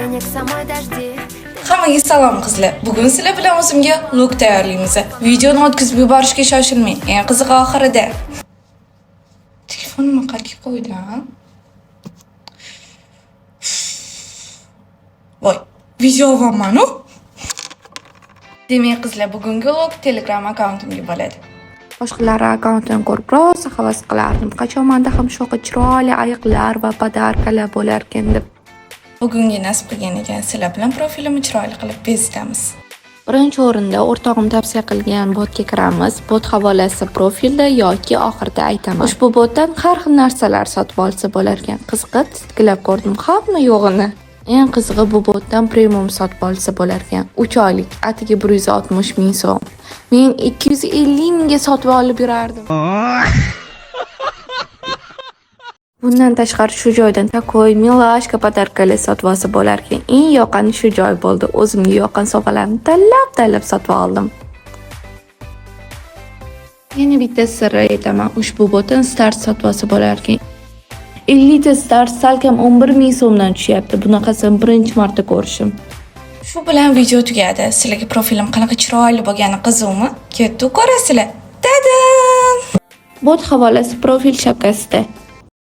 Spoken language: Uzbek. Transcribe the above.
Денег самой дожди. Hammaga salom, qizlar. Bugun sizlar bilan o'zimga look tayyorlaymiz. Videoni o'tkazib yuborishga shoshilmang. Eng qizig'i oxirida. Telefonimni qayerga qo'ydim? Voy, video olyapman-u. Demak, qizlar, bugungi look Telegram akkauntimga bo'ladi. Boshqalar akkauntini ko'rib rosa havas qilardim. Qachon manda ham shunaqa chiroyli ayiqlar va подарка lar bo'larkan deb. Bugungi nasib qilgan ekan, sizlar bilan profilimni chiroyli qilib bezatamiz. Birinchi o'rinda o'rtog'im tavsiya qilgan botga kiramiz. Bot havolasi profilda yoki oxirida aytaman. Ushbu botdan har xil narsalar sotib olsa bo'larkan. Qiziqib titkilab ko'rdim hamma yo'g'ini. Eng qizig'i, bu botdan premium sotib olsa bo'larkan. 3 oylik atigi 160 ming so'm. Men 250 mingga sotib olib yurardim. Bundan tashqari, shu joydan такой милашка подарка lar sotib olsa bo'larkan. Eng yoqqani shu joy bo'ldi. O'zimga yoqqan sovg'alarni tanlab-tanlab sotib oldim. Yana bitta sir aytaman. Ushbu botdan start sotib olsa bo'larkan. 50 ta start salkam 11 ming so'mdan tushyapti. Bunaqasini birinchi marta ko'rishim. Shu bilan video tugadi. Sizlarga profilim qanaqa chiroyli bo'lgani qiziqmi? Ketdi, ko'rasizlar. Tadam! Bot havolasi profil shapkasida.